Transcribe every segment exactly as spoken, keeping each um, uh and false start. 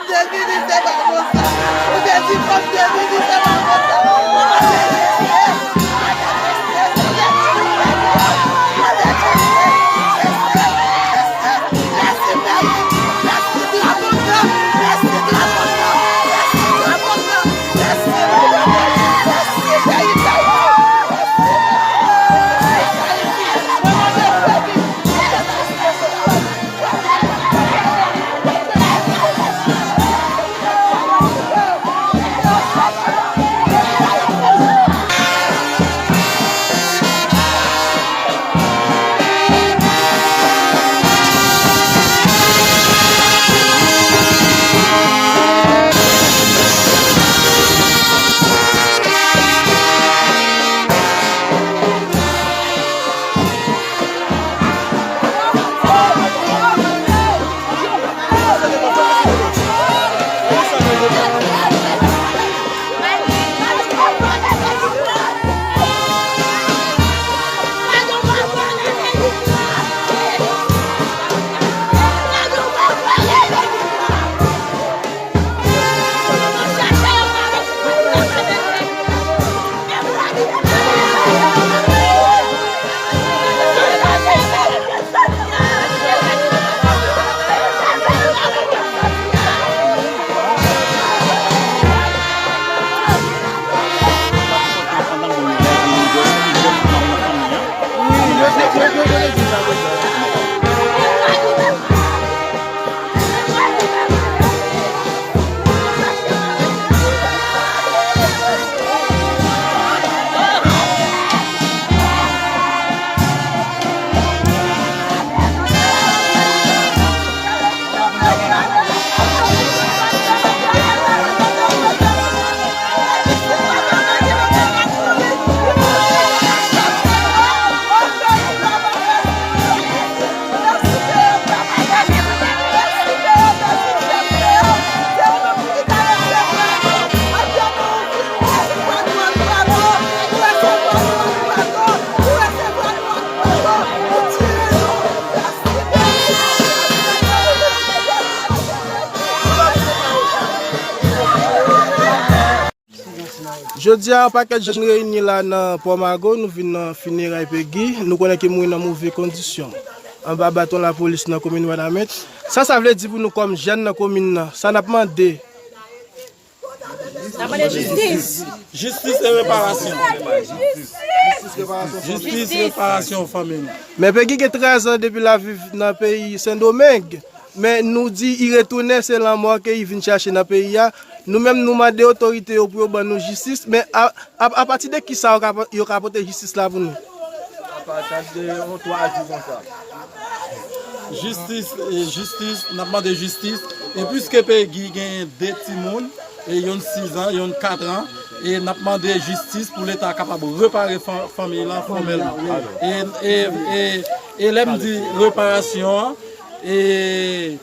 Te vini, se pa konsa. Ou te di fòk te vini, se pa konsa. Jodi a, yon pakèt jèn reyini la nan Pòmago, nou vin nan fineray Pegi, nou konnen ke mouri nan move kondisyon, anba baton lapolis nan komin Wanament. Sa sa vle di pou nou kòm jèn nan komin nan? Sa n ap mande? N ap mande jistis. Jistis e reparasyon. Jistis, reparasyon fanmi nou. Men Pegi gen trèz an depi l ap viv nan peyi Sendomeng. Men nou di i retounen, se lanmò ke i vin chache nan peyi a. Nou menm, nou mande otorite yo pou yo ban nou jistis. Men a, a, apati de kisa yo ka, yo ka pote jistis la pou nou? Apati de yon twa jou konsa. Jistis, e, jistis, n ap mande jistis. E piske Pegi gen de timoun, e youn sis an, youn kat an, e n ap mande jistis pou Leta kapab repare fan-, fanmi lan fòmèlman. E, e, e, e lè m di reparasyon an, e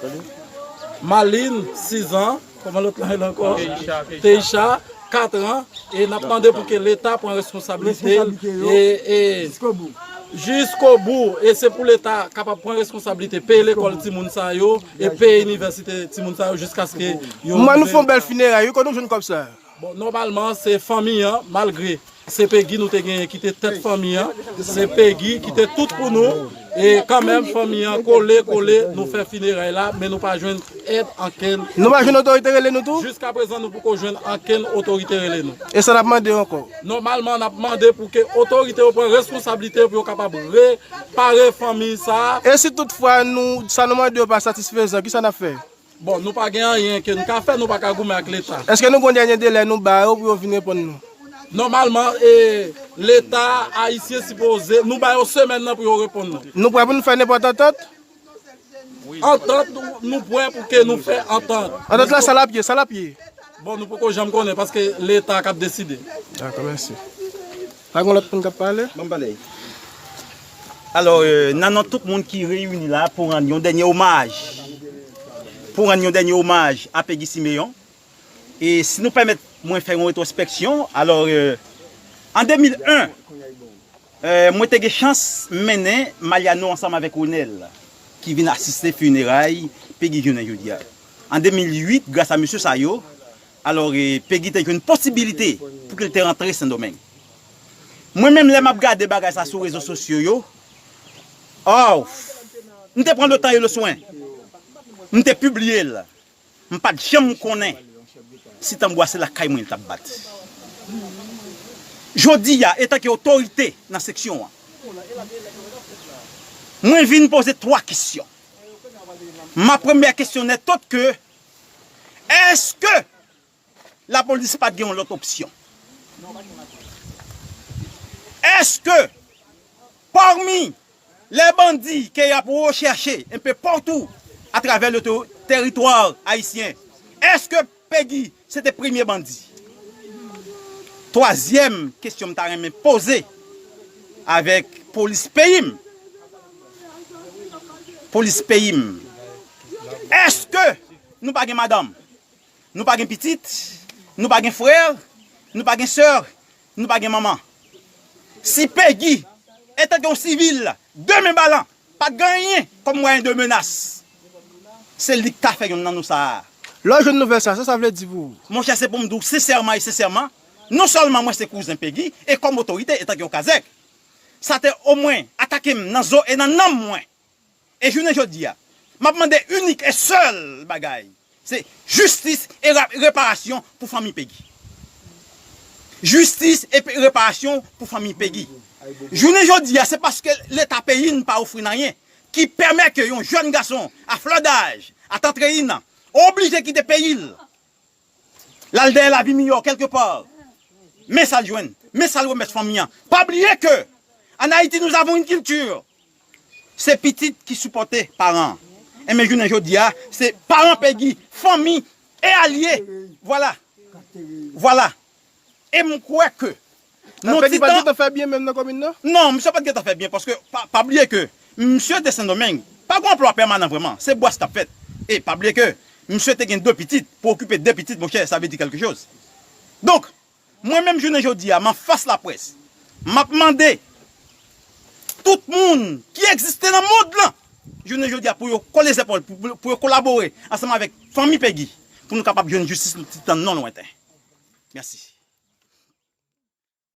Malin, sis an, kòman lòt lan rele ankò? Teisha, kat an, e n ap mande pou ke Leta pran responsablite, e, e jiskobou. E se pou Leta kapab pran responsablite, peye lekòl timoun sa yo, e peye inivèsite timoun sa yo, jiskaske yo... Mwen, nou fè yon bèl fineray, wi, kote nou jwenn kòb sa? Bon, nòmalman, se fanmi an, malgre se Pegi nou te genyen ki te tèt fanmi an, se Pegi ki te tout pou nou, e kanmenm, fanmi an kole, kole, nou fè fineray la, men nou pa jwenn èd ankenn. Nou pa jwenn otorite rele nou tou? Jiska prezan, nou poko jwenn ankenn otorite rele nou. E sa n ap mande ankò? Nòmalman, n ap mande pou ke otorite yo pran responsablite pou yo kapab repare fanmi sa a. E si toutfwa nou, sa nou mande yo pa satisfezan, kisa n ap fè? Bon, nou pa gen anyen ke n ka fè, nou pa ka goumen ak Leta. Èske nou gon dènye delè nou ba yo pou yo vin reponn nou? Nòmalman, e, Leta ayisyen sipoze, nou ba yo semèn nan pou yo reponn nou. Nou prè pou nou fè nenpòt antant? Antant, nou, nou prè pou ke nou fè antant. Antant la, sa l ap ye, sa l ap ye? Bon, nou poko janm konnen paske Leta k ap deside. Dakò, mèsi. Pa gen lòt moun k ap pale? Ban m pale. Alò, e, nan non tout moun ki reyini la pou rann yon dènye omaj, pou rann yon dènye omaj a Pegi Simeyon, e si nou pèmèt mwen fè yon retwospeksyon, alò, e, an de mil en, e, mwen te gen chans mennen Maliano ansanm avèk Ronel, ki vin asiste fineray Pegi jounen jodi a. An de mil uit, gras a mesye sa yo, alò, e, Pegi te jwenn posibilite pou ke l te rantre Sendomeng. Mwen menm, lè m ap gade bagay sa sou rezo sosyo yo, oh, m te pran letan e leswen. M te pibliye l. M pa t janm konnen si tanbou a se lakay mwen li t ap bat. Jodi a, etanke otorite nan seksyon an, mwen vin poze twa kesyon. Ma premyè kesyon nèt tot ke, èske lapolis pa t gen yon lòt opsyon? Èske pami lè bandi ke y ap rechèche enpe patou atravè le te- teritwa ayisyen, èske Pegi se te premye bandi? Twazyèm kesyon m ta renmen poze avèk polis peyi m. Polis peyi m. Èske nou pa gen madanm? Nou pa gen pitit? Nou pa gen frè? Nou pa gen sè? Nou pa gen manman? Si Pegi, etanke yon sivil, de men balan, pa t gen anyen kòm mwayen de menas, se li k ta fè youn nan nou sa a. Lè w jwenn nouvèl sa, sa sa vle di pou ou? Monchè, se pou m di w sensèman e sensèman, non sèlman mwen se kouzen Pegi, e kòm otorite, etanke yon kazèk, sa te omwen atake m nan zo e nan nanm mwen. E jounen jodi a, m ap mande inik e sèl bagay, se jistis e ra- reparasyon pou fanmi Pegi. Jistis e pe- reparasyon pou fanmi Pegi. Jounen jodi a, se paske Leta peyi n pa ofri n anyen ki pèmèt ke yon jèn gason a flè daj, a tantreyina, oblije kite peyi l. L al dèyè lavi miyò kèlkepa. Men sa l jwenn. Men sa l remèt fanmi an. Pa bliye ke, an Ayiti, nous avons une culture. Se pitit ki sipòte paran an. Enben, jounen jodi a, se paran Pegi, fanmi e alye. Vwala. Vwala. E m kwè ke nan Pegi pa t gentan fè byen menm nan komin nan? Non, misye pa t gentan fè byen, paske pa, pa bliye ke misye te Sendomeng, pa gen anplwa pèmanan vrèman, se bwès k ap fèt. E pa bliye ke misye te gen de pitit, pou okipe de pitit, monchè, sa vle di kèlke choz. Donk, mwen menm jounen jodi a, m anfas laprès, m ap mande tout moun ki egziste nan mond lan, jounen jodi a, pou yo kole zepòl, pou, pou, pou yo kolabore ansanm avèk fanmi Pegi, pou nou kapab jwenn jistis nou ti tann non lwenten. Mèsi.